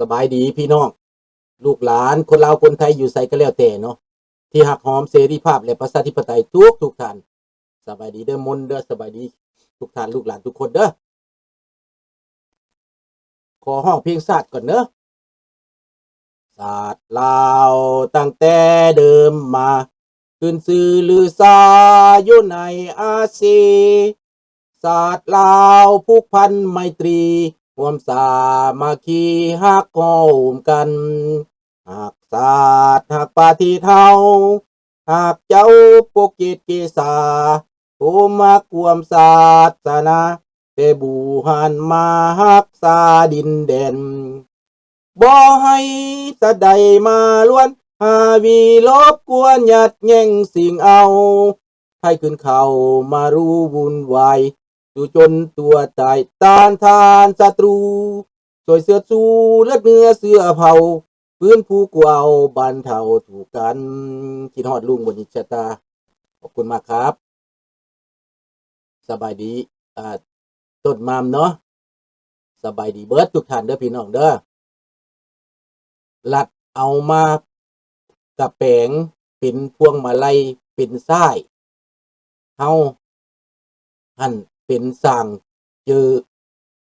ສະບາຍດີພີ່ນ້ອງ ລູກຫຼານຄົນລາວຄົນໄທຢູ່ໃສກໍແລ້ວແຕ່ເນາະ ທີ່ຮັກຫອມເສລີພາບ ແລະ ປະຊາທິປະໄຕທຸກໆທ່ານ. ສະບາຍດີເດີມົນເດີ ສະບາຍດີທຸກທ່ານ ລູກຫຼານທຸກຄົນເດີ. ຂໍຮ້ອງເພງຊາດກ່ອນເດີ. ຊາດລາວຕັ້ງແຕ່ເດີມມາ ຂຶ້ນຊື່ລືຊາຢູ່ໃນອາຊີ. ຊາດລາວຜູກພັນໄມຕຣີ ຮ່ວມສາມັກຄີຮັກຫອມກັນ. ຮັກຊາດຮັກປະເທດເຮົາ ຮັກເຈົ້າປົກເກດເກສາ ໂຕມັກຮ່ວມສາສະໜາ ແຕ່ບູຮານມາຮັກສາດິນແດນ. ບໍ່ໃຫ້ສັດໃດມາລວນ ຫາວີລົບກວນ ຍັດແຍ່ງຊິງເອົາ ໃຜຂຶ້ນເຂົ້າມາຮູ້ວຸ່ນວາຍ ສູ້ຈົນຕົວຕາຍ ຕ້ານທານສັດຕູ ຊ່ວຍເຊືອດຊູເລືອດເນື້ອເຊື້ອເຜົ່າ ຟື້ນຟູກູ້ເອົາບັນເທົາທຸກກັນ. ຄິດຮອດລຸງ ບໍນິດຊະຕາ ຂອບຄຸນມາກຄັບ. ສະບາຍດີ ອ່າ ຕົ້ນມາມເນາະ ສະບາຍດີເບິດທຸກທ່ານເດີພີ່ນ້ອງເດີ. ລັດເອົາມາກະແປງເປັນພວງມາໄລເປັນຊ້າຍ ເຮົາຫັ້ນເປັນຊ່າງເຈີ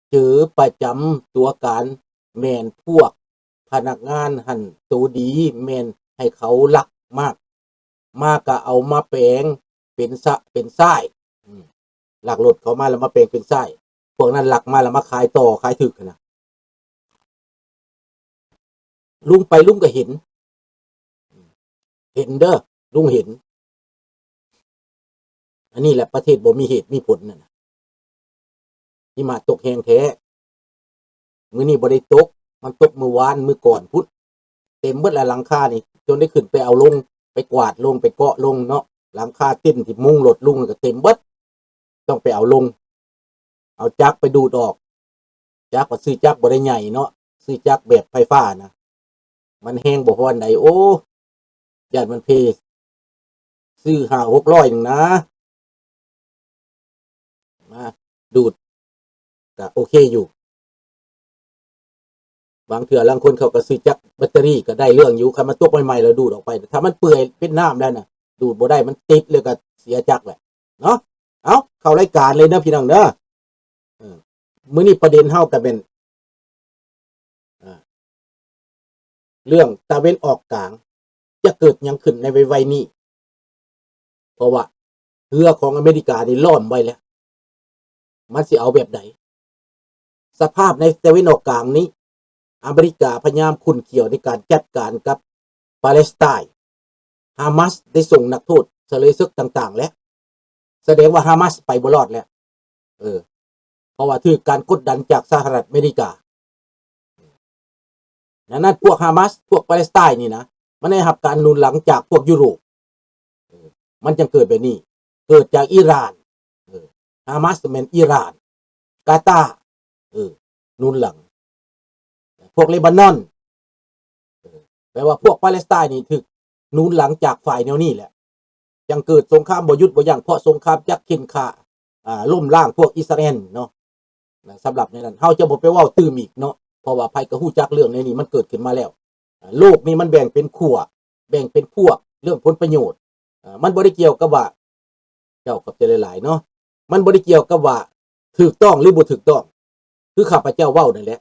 ເຈີປະຈຳຕົວການ ແມ່ນພວກພະນັກງານຫັ້ນໂຕດີ ແມ່ນໃຫ້ເຂົາລັກມາກ ມາກະເອົາມາແປງເປັນຊະ ເປັນຊ້າຍ ອືມ ລັກລົດເຂົາມາແລ້ວມາແປງເປັນຊ້າຍ ພວກນັ້ນລັກມາແລ້ວມາຂາຍຕໍ່ ຂາຍຖືກຫັ້ນນະ. ລຸງໄປ ລຸງກໍເຫັນ ເຫັນເດີ ລຸງເຫັນ. ອັນນີ້ແຫຼະປະເທດບໍ່ມີເຫດມີຜົນນັ້ນນະ. ຫິມະຕົກແຮງແທ້ ມື້ນີ້ບໍ່ໄດ້ຕົກ ມັນຕົກມື້ວານມື້ກ່ອນພຸ້ນ ເຕັມເບິດລະຫຼັງຄານີ້ ຈົນໄດ້ຂຶ້ນໄປເອົາລົງ ໄປກວາດລົງ ໄປເກາະລົງເນາະ. ຫຼັງຄາເຕັນທີ່ມຸງລົດລຸງນັ້ນກໍເຕັມເບິດ ຕ້ອງໄປເອົາລົງ ເອົາຈັກໄປດູດອອກ. ຈັກວ່າຊື້ຈັກບໍ່ໄດ້ໃຫຍ່ເນາະ ຊື້ຈັກແບບໄຟຟ້ານະ ມັນແຮງບໍ່ພໍອັນໃດ ໂອ້ ຢ້ານມັນເພ ຊື້ຫ້າຫົກຮ້ອຍໜຶ່ງນະ ມາດູດ ກະໂອເຄຢູ່. ບາງເທື່ອລາງຄົນເຂົາກໍຊື້ຈັກແບັດເຕີຣີກໍໄດ້ເລື່ອງຢູ່ ຄັນມັນຕົກໃໝ່ໆແລ້ວດູດອອກໄປ ຖ້າມັນເປື່ອຍເປັນນ້ຳແລ້ວນະ ດູດບໍ່ໄດ້ ມັນຕິດແລ້ວກໍເສຍຈັກແຫຼະເນາະ. ເອົາ ເຂົ້າລາຍການເລີຍເນາະພີ່ນ້ອງເນາະ. ເອີ ມື້ນີ້ປະເດັນເຮົາກໍແມ່ນ ເອີ ເລື່ອງຕາເວັນອອກກາງ ຈະເກີດຫຍັງຂຶ້ນໃນໄວໆນີ້ ເພາະວ່າເຮືອຂອງອາເມລິການີ້ລ້ອມໄວ້ແລ້ວ ມັນຊິເອົາແບບໃດ? ສະພາບໃນຕາເວັນອອກກາງນີ້ ອາເມລິກາພະຍາຍາມຂຸ້ນຂ້ຽວໃນການຈັດການກັບປາເລສໄຕນ໌. ຮາມາສໄດ້ສົ່ງນັກໂທດສະເລີຍເສິກຕ່າງໆແລ້ວ ສະແດງວ່າຮາມາສໄປບໍ່ລອດແລ້ວ ເອີ ເພາະວ່າຖືກການກົດດັນຈາກສະຫະລັດອາເມລິກາ. ດັ່ງນັ້ນພວກຮາມາສ ພວກປາເລສໄຕນ໌ນີ້ນະ ມັນໄດ້ຮັບການໜູນຫຼັງຈາກພວກຢູໂຣບ ເອີ ມັນຈຶ່ງເກີດແບບນີ້ ເກີດຈາກອີຣານ ເອີ ຮາມາສແມ່ນອີຣານ ກາຕາ ເອີ ໜູນຫຼັງ ພວກເລບານອນ ເອີ ແປວ່າພວກປາເລສໄຕນ໌ນີ້ຖືກໜູນຫຼັງຈາກຝ່າຍແນວນີ້ແຫຼະ ຈັ່ງເກີດສົງຄາມບໍ່ຢຸດບໍ່ຢັ້ງ ເພາະສົງຄາມຈະເຂັ່ນຂ້າ ອ່າ ລົ້ມລ້າງພວກອິດສະຣາເອນເນາະ. ນະ ສຳລັບໃນນັ້ນ ເຮົາຈະບໍ່ໄປເວົ້າຕື່ມອີກເນາະ ເພາະວ່າໃຜກໍຮູ້ຈັກເລື່ອງໃນນີ້ມັນເກີດຂຶ້ນມາແລ້ວ. ອ່າ ໂລກນີ້ມັນແບ່ງເປັນຂົ້ວ ແບ່ງເປັນພວກ ເລື່ອງຜົນປະໂຫຍດ ອ່າ ມັນບໍ່ໄດ້ກ່ຽວກັບວ່າ ເຈົ້າຂອບໃຈຫຼາຍໆເນາະ ມັນບໍ່ໄດ້ກ່ຽວກັບວ່າຖືກຕ້ອງ ຫຼື ບໍ່ຖືກຕ້ອງ ຄືຂ້າພະເຈົ້າເວົ້ານັ້ນແຫຼະ.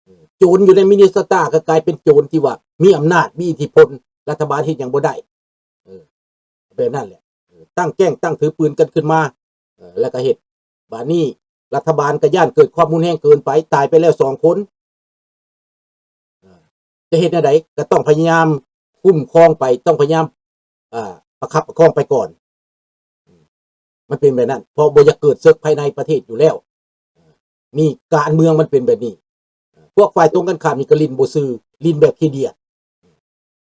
ເອີ ໂຈນຢູ່ໃນມິນນິໂຊຕາກໍກາຍເປັນໂຈນທີ່ວ່າມີອຳນາດ ມີອິດທິພົນ ລັດຖະບານເຮັດຫຍັງບໍ່ໄດ້ ເອີ ແບບນັ້ນແຫຼະ ເອີ ຕັ້ງແກ້ງຕັ້ງຖືປືນກັນຂຶ້ນມາ ເອີ ແລ້ວກໍເຮັດ ບາດນີ້ລັດຖະບານກໍຢ້ານເກີດຄວາມຮຸນແຮງເກີນໄປ ຕາຍໄປແລ້ວສອງຄົນ ເອີ ຈະເຮັດແນວໃດ ກໍຕ້ອງພະຍາຍາມຄຸ້ມຄອງໄປ ຕ້ອງພະຍາຍາມ ອ່າ ປະຄັບປະຄອງໄປກ່ອນ ມັນເປັນແບບນັ້ນ ເພາະບໍ່ຢາກເກີດເສິກພາຍໃນປະເທດຢູ່ແລ້ວ ນີ້ການເມືອງມັນເປັນແບບນີ້ ພວກຝ່າຍຕົງກັນຂ້າມນີ້ກໍຫຼິ້ນບໍ່ຊື່ ຫຼິ້ນແບບຂີ້ດຽດ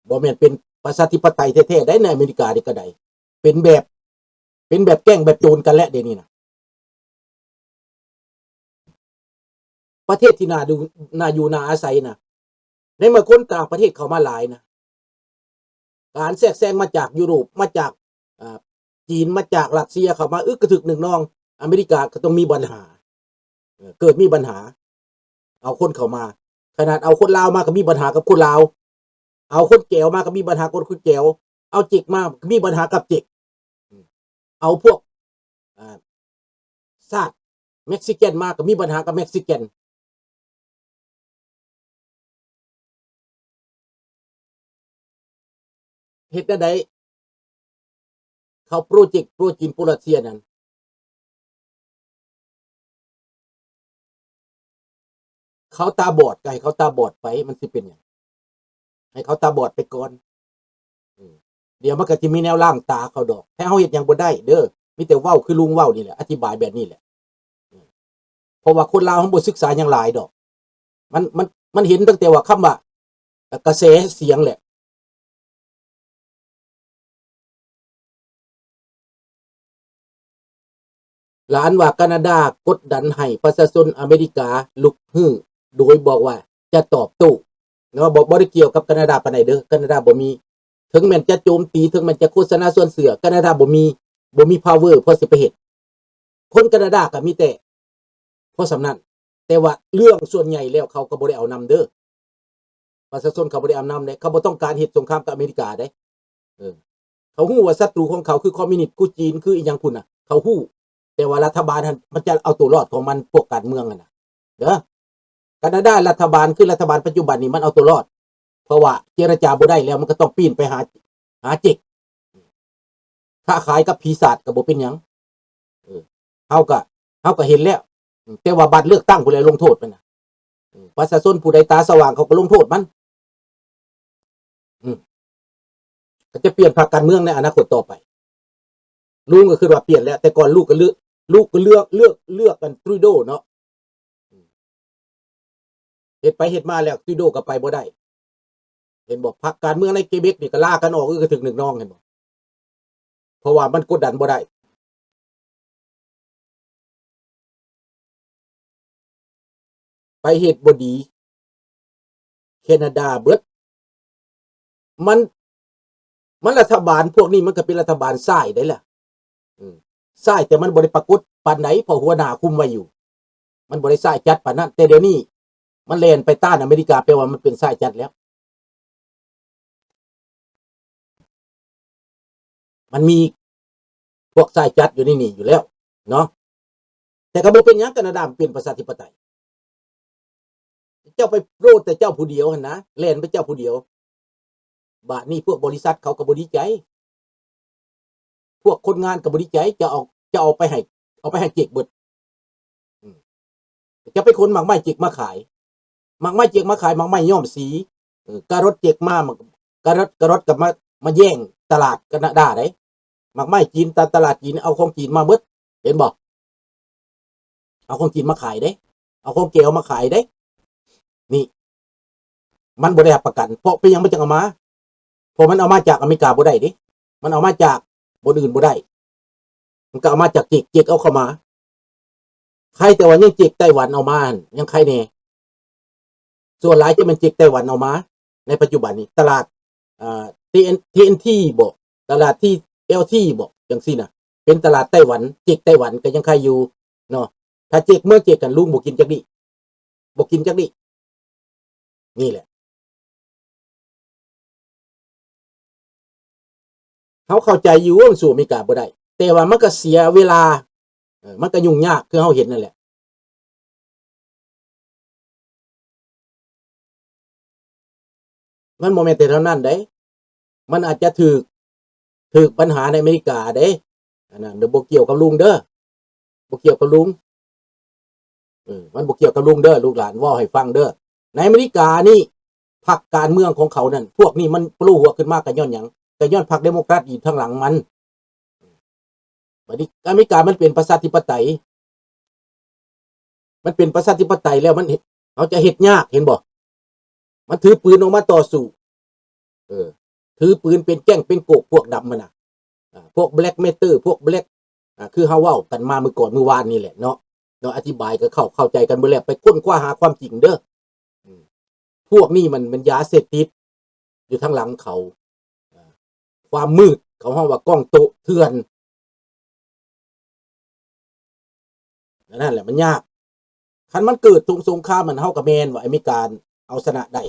ບໍ່ແມ່ນເປັນປະຊາທິປະໄຕແທ້ໆໃດ ໃນອາເມລິການີ້ກໍໄດ້ ເປັນແບບ ເປັນແບບແກ້ງແບບໂຈນກັນແຫຼະ ດຽວນີ້ນະ. ປະເທດທີ່ໜ້າຢູ່ ໜ້າຢູ່ໜ້າອາໄສນະ ໃນເມື່ອຄົນຕ່າງປະເທດເຂົ້າມາຫຼາຍນະ ການແຊກແຊງມາຈາກຢູໂຣບ ມາຈາກ ອ່າ ຈີນ ມາຈາກຣັດເຊຍເຂົ້າມາອຶກກະທຶກໜຶ່ງໜອງ ອາເມລິກາກໍຕ້ອງມີບັນຫາ ເອີ ເກີດມີບັນຫາ ເອົາຄົນເຂົ້າມາ ຂະໜາດເອົາຄົນລາວມາກໍມີບັນຫາກັບຄົນລາວ, ເອົາຄົນແກວມາກໍມີບັນຫາກັບຄົນແກວ, ເອົາເຈັກມາກໍມີບັນຫາກັບເຈັກ, ເອົາພວກ ອ່າ ຊາດເມັກຊິກັນມາກໍມີບັນຫາກັບເມັກຊິກັນ. ເຮັດແນວໃດ ເຂົາໂປຣເຈັກ ໂປຣຈີນ ໂປຣຣັດເຊຍນັ້ນ ເຂົາຕາບອດ ກໍໃຫ້ເຂົາຕາບອດໄປ ມັນຊິເປັນຫຍັງ? ໃຫ້ເຂົາຕາບອດໄປກ່ອນ. ເອີ ດຽວມັນກໍຊິມີແນວລ້າງຕາເຂົາດອກ. ແທ້ເຮົາເຮັດຫຍັງບໍ່ໄດ້ເດີ, ມີແຕ່ເວົ້າຄືລຸງເວົ້ານີ້ແຫຼະ, ອະທິບາຍແບບນີ້ແຫຼະ. ເພາະວ່າຄົນລາວເຮົາບໍ່ສຶກສາຫຍັງຫຼາຍດອກ. ມັນ ມັນ ມັນເຫັນຕັ້ງແຕ່ວ່າຄຳວ່າ ກະແສສຽງແຫຼະ. ຫຼານວ່າການາດາກົດດັນໃຫ້ປະຊາຊົນອາເມລິກາລຸກຮື ໂດຍບອກວ່າຈະຕອບໂຕ້ເນາະ. ບໍ່ ບໍ່ໄດ້ກ່ຽວກັບການາດາປານໃດເດີ, ການາດາບໍ່ມີ ເຖິງແມ່ນຈະໂຈມຕີ ເຖິງແມ່ນຈະໂຄສະນາຊວນເຊື່ອ ການາດາບໍ່ມີ ບໍ່ມີພາວເວີພໍຊິໄປເຮັດ. ຄົນການາດາກໍມີແຕ່ພໍສ່ຳນັ້ນ, ແຕ່ວ່າເລື່ອງສ່ວນໃຫຍ່ແລ້ວເຂົາກໍບໍ່ໄດ້ເອົານຳເດີ. ປະຊາຊົນເຂົາບໍ່ໄດ້ເອົານຳເດ້, ເຂົາບໍ່ຕ້ອງການເຮັດສົງຄາມກັບອາເມລິກາເດ້. ເອີ ເຂົາຮູ້ວ່າສັດຕູຂອງເຂົາຄືຄອມມິວນິດ ຄືຈີນ ຄືອີ່ຫຍັງພຸ້ນນະ, ເຂົາຮູ້. ແຕ່ວ່າລັດຖະບານຫັ້ນມັນຈະເອົາຕົວລອດຂອງມັນ, ພວກການເມືອງຫັ້ນນະ ເດີ. ການາດາລັດຖະບານ ຄືລັດຖະບານປັດຈຸບັນນີ້ ມັນເອົາຕົວລອດ, ເພາະວ່າເຈລະຈາບໍ່ໄດ້ແລ້ວ ມັນກໍຕ້ອງປີ້ນໄປຫາ ຫາເຈັກ. ຄ້າຂາຍກັບຜີສາດກໍບໍ່ເປັນຫຍັງ. ເອີ ເຮົາກໍ ເຮົາກໍເຫັນແລ້ວ, ແຕ່ວ່າບັດເລືອກຕັ້ງພຸ້ນແຫຼະລົງໂທດມັນນະ. ເອີ ປະຊາຊົນຜູ້ໃດຕາສະຫວ່າງ ເຂົາກໍລົງໂທດມັນ. ອືມ ກໍຈະປ່ຽນພັກການເມືອງໃນອະນາຄົດຕໍ່ໄປ. ລຸງກໍຄິດວ່າປ່ຽນແລ້ວ, ແຕ່ກ່ອນລູກກໍເລືອກ ລູກກໍເລືອກ ເລືອກ ເລືອກອັນ Trudeau ເນາະ. ເຮັດໄປເຮັດມາແລ້ວ Trudeau ກໍໄປບໍ່ໄດ້. ເຫັນບໍ່? ພັກການເມືອງໃນເກເບັກນີ້ກໍລາກັນອອກ ກໍຖືກນຶກນອງ ເຫັນບໍ່? ເພາະວ່າມັນກົດດັນບໍ່ໄດ້. ໄປເຮັດບໍ່ດີ ແຄນາດາເບິດ. ມັນ ມັນລັດຖະບານພວກນີ້ ມັນກໍເປັນລັດຖະບານຊ້າຍໄດ໋ລະ. ອືມ ຊ້າຍ ແຕ່ມັນບໍ່ໄດ້ປາກົດປານໃດ ເພາະຫົວໜ້າຄຸມໄວ້ຢູ່. ມັນບໍ່ໄດ້ຊ້າຍຈັດປານນັ້ນ, ແຕ່ດຽວນີ້ມັນແລ່ນໄປຕ້ານອາເມລິກາ ແປວ່າມັນເປັນຊ້າຍຈັດແລ້ວ. ມັນມີພວກຊ້າຍຈັດຢູ່ໃນນີ້ຢູ່ແລ້ວເນາະ, ແຕ່ກໍບໍ່ເປັນຫຍັງ, ການາດາມັນເປັນປະຊາທິປະໄຕ. ເຈົ້າໄປໂລດແຕ່ເຈົ້າຜູ້ດຽວຫັ້ນນະ, ແລ່ນໄປເຈົ້າຜູ້ດຽວ. ບາດນີ້ພວກບໍລິສັດເຂົາກໍບໍ່ດີໃຈ, ພວກຄົນງານກໍບໍ່ດີໃຈ, ຈະເອົາ ຈະເອົາໄປໃຫ້ ເອົາໄປໃຫ້ເຈັກເບິດ. ອືມ ຈະໄປຂົນໝາກໄມ້ເຈັກມາຂາຍ, ໝາກໄມ້ເຈັກມາຂາຍ, ໝາກໄມ້ຍ້ອມສີ, ເອີ ກາລົດເຈັກມາ, ກາລົດ ກາລົດກໍມາ ມາແຍ່ງຕະຫຼາດການາດາໄດ໋. ໝາກໄມ້ຈີນ ຕາມຕະຫຼາດຈີນ ເອົາຂອງຈີນມາເບິດ, ເຫັນບໍ່? ເອົາຂອງຈີນມາຂາຍເດ້, ເອົາຂອງແກວມາຂາຍເດ້. ນີ້ ມັນບໍ່ໄດ້ຮັບປະກັນ. ເພາະເປັນຫຍັງມັນຈຶ່ງເອົາມາ? ເພາະມັນເອົາມາຈາກອາເມລິກາບໍ່ໄດ້ເດ້, ມັນເອົາມາຈາກບ່ອນອື່ນບໍ່ໄດ້, ມັນກໍເອົາມາຈາກເຈັກ, ເຈັກເອົາເຂົ້າມາ. ໃຄແຕ່ວ່າຍັງເຈັກໄຕ້ຫວັນເອົາມາຫັ້ນ ຍັງໃຄແດ່. ສ່ວນຫຼາຍຈະແມ່ນເຈັກໄຕ້ຫວັນເອົາມາໃນປັດຈຸບັນນີ້. ຕະຫຼາດ ເອີ ທີເອັນ ທີເອັນທີ ບໍ ຕະຫຼາດ ທີແອລທີ ບໍ ຈັ່ງຊີ້ນະ, ເປັນຕະຫຼາດໄຕ້ຫວັນ, ເຈັກໄຕ້ຫວັນກໍຍັງໃຄຢູ່ເນາະ. ຖ້າເຈັກເມືອງເຈັກກັນ ລຸງບໍ່ກິນຈັກດີ້, ບໍ່ກິນຈັກດີ້. ນີ້ແຫຼະ ເຮົາເຂົ້າໃຈຢູ່ວ່າມັນສູ້ອາເມລິກາບໍ່ໄດ້, ແຕ່ວ່າມັນກໍເສຍເວລາ, ເອີ ມັນກໍຫຍຸ້ງຍາກ ຄືເຮົາເຫັນນັ້ນແຫຼະ. ມັນບໍ່ແມ່ນແຕ່ເທົ່ານັ້ນເດ້, ມັນອາດຈະຖືກ ຖືກບັນຫາໃນອາເມລິກາເດ້. ອັນນັ້ນບໍ່ກ່ຽວກັບລຸງເດີ, ບໍ່ກ່ຽວກັບລຸງ. ເອີ ມັນບໍ່ກ່ຽວກັບລຸງເດີ, ລູກຫຼານເວົ້າໃຫ້ຟັງເດີ. ໃນອາເມລິການີ້ ພັກການເມືອງຂອງເຂົານັ້ນ ພວກນີ້ມັນໂຜລ່ຫົວຂຶ້ນມາກໍຍ້ອນຫຍັງ? ກໍຍ້ອນພັກເດໂມແຄຣດຢູ່ທາງຫຼັງມັນ. ບັດນີ້ອາເມລິກາມັນເປັນປະຊາທິປະໄຕ, ມັນເປັນປະຊາທິປະໄຕແລ້ວ ມັນ ເຮົາຈະເຮັດຍາກ, ເຫັນບໍ່? ມັນຖືປືນອອກມາຕໍ່ສູ້. ເອີ ຖືປືນເປັນແກ້ງເປັນໂກກ ພວກດຳຫັ້ນນະ, ອາ ພວກ Black Matter ພວກ Black ອາ ຄືເຮົາເວົ້າກັນມາມື້ກ່ອນມື້ວານນີ້ແຫຼະເນາະ, ເນາະ ອະທິບາຍກໍເຂົ້າ ເຂົ້າໃຈກັນເບິດແລ້ວ. ໄປຄົ້ນຄວ້າຫາຄວາມຈິງເດີ. ອືມ ພວກນີ້ມັນ ມັນຢາເສບຕິດຢູ່ທາງຫຼັງເຂົາ, ອາ ຄວາມມືດ ເຂົາຮ້ອງວ່າກອງໂຕະເຖື່ອນ. ອັນນັ້ນແຫຼະມັນຍາກ. ຄັນມັນເກີດສົງ ສົງຄາມ ອັນ ເຮົາກໍແມ່ນວ່າອາເມລິກາ ເອົາຊະນະໄດ້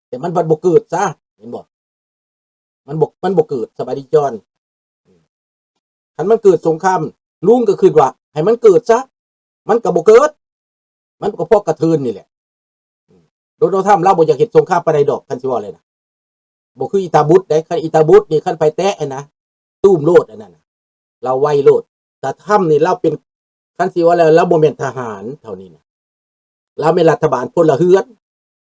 ແຕ່ມັນພັດບໍ່ເກີດຊະ ເຫັນບໍ່? ມັນບໍ່ ມັນບໍ່ເກີດ ສະບາຍດີຈອນ. ຄັນມັນເກີດສົງຄາມ ລຸງກໍຄິດວ່າໃຫ້ມັນເກີດຊະ ມັນກໍບໍ່ເກີດ ມັນກໍເພາະກະເທີນນີ້ແຫຼະ. ໂດນັລ ທຣຳ ລາວບໍ່ຢາກເຮັດສົງຄາມປານໃດດອກ ຄັນຊິເວົ້າແລ້ວນະ ບໍ່ຄືອີຕາບຸດເດ້. ຄັນອີຕາບຸດນີ້ ຄັນໃຜແຕະຫັ້ນນະ ຕູມໂລດ ອັນນັ້ນນະ ລາວໄວໂລດ. ແຕ່ທຣຳນີ້ລາວເປັນ ຄັນຊິເວົ້າແລ້ວ ລາວບໍ່ແມ່ນທະຫານເທົ່ານີ້ນະ ລາວແມ່ນລັດຖະບານພົນລະເຮືອນ.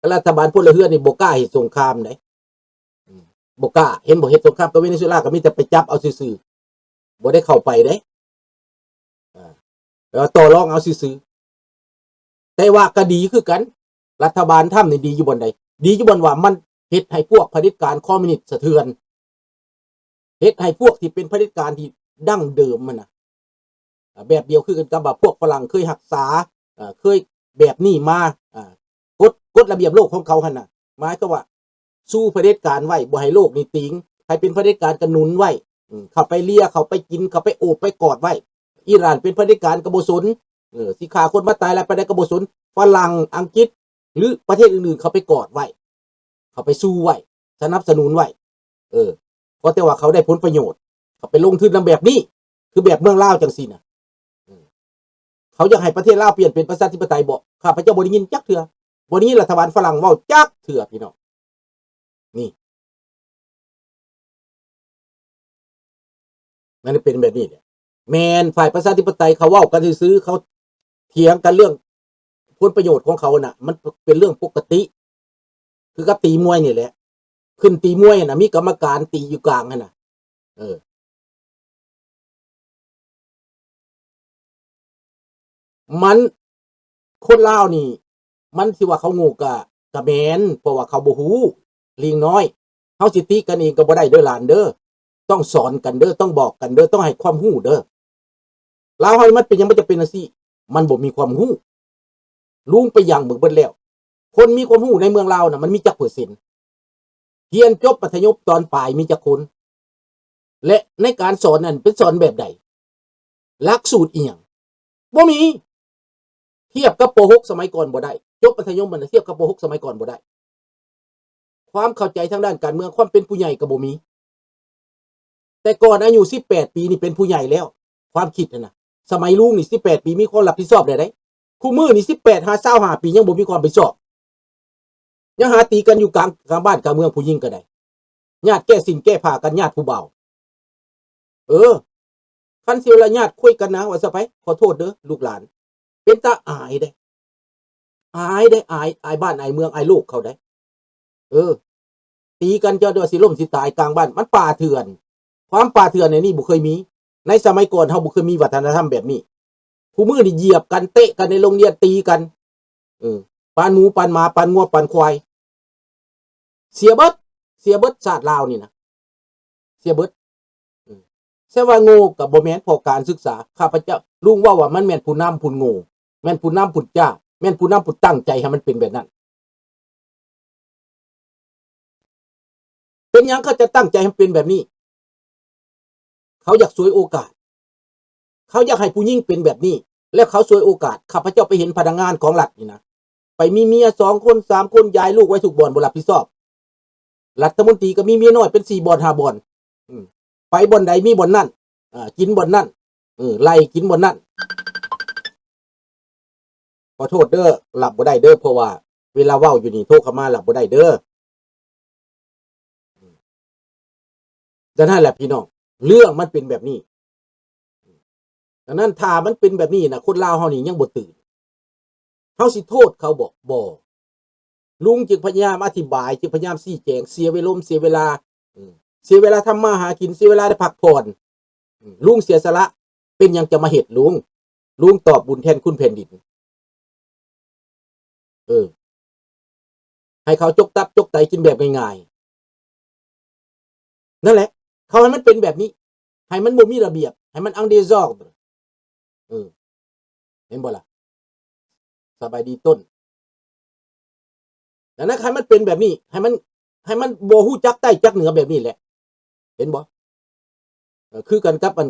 ຄັນລັດຖະບານພົນລະເຮືອນນີ້ບໍ່ກ້າເຮັດສົງຄາມເດ້ ອືມ ບໍ່ກ້າ. ເຫັນບໍ່? ເຮັດສົງຄາມກັບເວເນຊູເອລາກໍມີແຕ່ໄປຈັບເອົາຊື່ໆ ບໍ່ໄດ້ເຂົ້າໄປເດ້ ອ່າ ແຕ່ວ່າຕໍ່ລອງເອົາຊື່ໆ. ແຕ່ວ່າກໍດີຄືກັນ ລັດຖະບານທຣຳນີ້ດີຢູ່ບ່ອນໃດ? ດີຢູ່ບ່ອນວ່າມັນເຮັດໃຫ້ພວກຜະເດັດການຄອມມິວນິດສະເທືອນ ເຮັດໃຫ້ພວກທີ່ເປັນຜະເດັດການທີ່ດັ້ງເດີມຫັ້ນນະ ແບບດຽວຄືກັນກັບວ່າພວກຝຣັ່ງເຄີຍຮັກສາ ເອີ ເຄີຍແບບນີ້ມາ ອາ ກົດ ກົດລະບຽບໂລກຂອງເຂົາຫັ້ນນະ ໝາຍຄວາມວ່າສູ້ຜະເດັດການໄວ້ ບໍ່ໃຫ້ໂລກນີ້ຕີງ ໃຜເປັນຜະເດັດການກໍໜູນໄວ້ ເຂົ້າໄປເລຍ ເຂົ້າໄປກິນ ເຂົ້າໄປໂອບໄປກອດໄວ້. ອີຣານເປັນຜະເດັດການກໍບໍ່ສົນ ເອີ ຊິຂ້າຄົນມາຕາຍຫຼາຍປານໃດກໍບໍ່ສົນ ຝຣັ່ງ ອັງກິດ ຫຼື ປະເທດອື່ນໆ ເຂົ້າໄປກອດໄວ້ ເຂົ້າໄປຊູໄວ້ ສະໜັບສະໜູນໄວ້ ເອີ ກໍແຕ່ວ່າເຂົາໄດ້ຜົນປະໂຫຍດ ເຂົາໄປລົງທຶນນຳແບບນີ້ ຄືແບບເມືອງລາວຈັ່ງຊີ້ນະ ເອີ ເຂົາຢາກໃຫ້ປະເທດລາວປ່ຽນເປັນປະຊາທິປະໄຕບໍ? ຂ້າພະເຈົ້າບໍ່ໄດ້ຍິນຈັກເທື່ອ ບໍ່ໄດ້ຍິນລັດຖະບານຝຣັ່ງເວົ້າຈັກເທື່ອ ພີ່ນ້ອງ. ນີ້ ມັນເປັນແບບນີ້ແຫຼະ ແມ່ນຝ່າຍປະຊາທິປະໄຕເຂົາເວົ້າກັນຊື່ໆ ເຂົາຖຽງກັນເລື່ອງຜົນປະໂຫຍດຂອງເຂົານະ ມັນເປັນເລື່ອງປົກກະຕິ ຄືກັບຕີມວຍນີ້ແຫຼະ ຂຶ້ນຕີມວຍນະ ມີກຳມະການຕີຢູ່ກາງຫັ້ນນະ ເອີ ມັນ ຄົນລາວນີ້ ມັນຊິວ່າເຂົາໂງ່ກະ ກະແມ່ນ ເພາະວ່າເຂົາບໍ່ຮູ້ ລິງນ້ອຍ ເຮົາຊິຕິກັນເອງກໍບໍ່ໄດ້ເດີຫຼານເດີ ຕ້ອງສອນກັນເດີ ຕ້ອງບອກກັນເດີ ຕ້ອງໃຫ້ຄວາມຮູ້ເດີ. ລາວເຮົານີ້ມັນເປັນຫຍັງມັນຈະເປັນຈັ່ງຊີ້? ມັນບໍ່ມີຄວາມຮູ້. ລຸງໄປຢັ້ງເບິ່ງເບິດແລ້ວ ຄົນມີຄວາມຮູ້ໃນເມືອງລາວນະ ມັນມີຈັກເປີເຊັນ? ຮຽນຈົບມັດທະຍົມຕອນປາຍມີຈັກຄົນ? ແລະ ໃນການສອນນັ້ນເປັນສອນແບບໃດ? ຫຼັກສູດອີ່ຫຍັງ? ບໍ່ມີ. ທຽບກັບ ປໍຫົກ ສະໄໝກ່ອນບໍ່ໄດ້. ຈົບມັດທະຍົມມັນທຽບກັບ ປໍຫົກ ສະໄໝກ່ອນບໍ່ໄດ້. ຄວາມເຂົ້າໃຈທາງດ້ານການເມືອງ, ຄວາມເປັນຜູ້ໃຫຍ່ກໍບໍ່ມີ. ແຕ່ກ່ອນອາຍຸສິບແປດປີນີ້ເປັນຜູ້ໃຫຍ່ແລ້ວ, ຄວາມຄິດຫັ້ນນະ. ສະໄໝລຸງນີ້ສິບແປດປີມີຄວາມຮັບຜິດຊອບແລ້ວເດ້. ຄູ່ມື້ນີ້ສິບແປດຫາຊາວຫ້າປີຍັງບໍ່ມີຄວາມຮັບຜິດຊອບ. ຍັງຫາຕີກັນຢູ່ກາງ, ກາງບ້ານກາງເມືອງ, ຜູ້ຍິງກໍໄດ້. ຍາດແກ້ສິ້ນແກ້ຜ້າກັນ, ຍາດຜູ້ບ່າວ. ເອີ, ຄັນຊິວ່າຍາດຄຸຍກັນນະ, ວ່າຊະໄປ, ຂໍໂທດເດີລູກຫຼານ. ເປັນຕາອາຍເດ້. ອາຍເດ້, ອາຍ, ອາຍບ້ານ, ອາຍເມືອງ, ອາຍໂລກເຂົາເດ້. ເອີ, ຕີກັນຈົນວ່າຊິລົ້ມຊິຕາຍກາງບ້ານ, ມັນປ່າເຖື່ອນ. ຄວາມປ່າເຖື່ອນໃນນີ້ບໍ່ເຄີຍມີ. ໃນສະໄໝກ່ອນເຮົາບໍ່ເຄີຍມີວັດທະນະທຳແບບນີ້. ຄູ່ມື້ນີ້ຢຽບກັນ, ເຕະກັນໃນໂຮງຮຽນ, ຕີກັນ. ເອີ, ປານໝູ, ປານໝາ, ປານງົວ, ປານຄວາຍ. ເສຍເບິດ, ເສຍເບິດຊາດລາວນີ້ນະ. ເສຍເບິດ. ເອີ, ແຕ່ວ່າໂງ່ກໍບໍ່ແມ່ນ, ເພາະການສຶກສາ, ຂ້າພະເຈົ້າ, ລຸງເວົ້າວ່າມັນແມ່ນຜູ້ນຳຜູ້ໂງ່, ແມ່ນຜູ້ນຳຜູ້ຈ້າ, ແມ່ນຜູ້ນຳຜູ້ຕັ້ງໃຈໃຫ້ມັນເປັນແບບນັ້ນ. ເປັນຫຍັງເຂົາຈະຕັ້ງໃຈໃຫ້ມັນເປັນແບບນີ້? ເຂົາຢາກສວຍໂອກາດ. ເຂົາຢາກໃຫ້ຜູ້ຍິງເປັນແບບນີ້ ແລ້ວເຂົາສວຍໂອກາດ. ຂ້າພະເຈົ້າໄປເຫັນພະນັກງານຂອງລັດນີ້ນະ, ໄປມີເມຍສອງຄົນ, ສາມຄົນ, ຍ້າຍລູກໄວ້ທຸກບ່ອນ, ບໍ່ຮັບຜິດຊອບ. ລັດຖະມົນຕີກໍມີເມຍນ້ອຍເປັນສີ່ບ່ອນ, ຫ້າບ່ອນ. ອືມ, ໄປບ່ອນໃດມີບ່ອນນັ້ນ, ເອີ, ກິນບ່ອນນັ້ນ, ເອີ, ໄລ່ກິນບ່ອນນັ້ນ. ຂໍໂທດເດີ, ຮັບບໍ່ໄດ້ເດີ, ເພາະວ່າເວລາເວົ້າຢູ່ນີ້ໂທເຂົ້າມາ, ຮັບບໍ່ໄດ້ເດີ. ດັ່ງນັ້ນແຫຼະພີ່ນ້ອງ, ເລື່ອງມັນເປັນແບບນີ້. ດັ່ງນັ້ນຖ້າມັນເປັນແບບນີ້ນະ, ຄົນລາວເຮົານີ້ຍັງບໍ່ຕື່ນ. ເຮົາຊິໂທດເຂົາບໍ? ບໍ່. ລຸງຈຶ່ງພະຍາຍາມອະທິບາຍ, ຈຶ່ງພະຍາຍາມຊີ້ແຈງ, ເສຍເວລົມ, ເສຍເວລາ, ເອີ, ເສຍເວລາທຳມາຫາກິນ, ເສຍເວລາໄດ້ພັກຜ່ອນ. ອືມ, ລຸງເສຍສະຫຼະ, ເປັນຫຍັງຈະມາເຮັດລຸງ? ລຸງຕອບບຸນແທນຄຸນແຜ່ນດິນ. ເອີ, ໃຫ້ເຂົາຈົກຕັບຈົກໄຕກິນແບບງ່າຍໆ. ນັ້ນແຫຼະ, ເຂົາໃຫ້ມັນເປັນແບບນີ້, ໃຫ້ມັນບໍ່ມີລະບຽບ, ໃຫ້ມັນ en désordre. ເອີ, ເຫັນບໍ່ລະ? ສະບາຍດີຕົ້ນ. ດັ່ງນັ້ນ ໃຫ້ມັນເປັນແບບນີ້, ໃຫ້ມັນ, ໃຫ້ມັນບໍ່ຮູ້ຈັກໃຕ້ຈັກເໜືອແບບນີ້ແຫຼະ. ເຫັນບໍ່? ເອີ, ຄືກັນກັບອັນ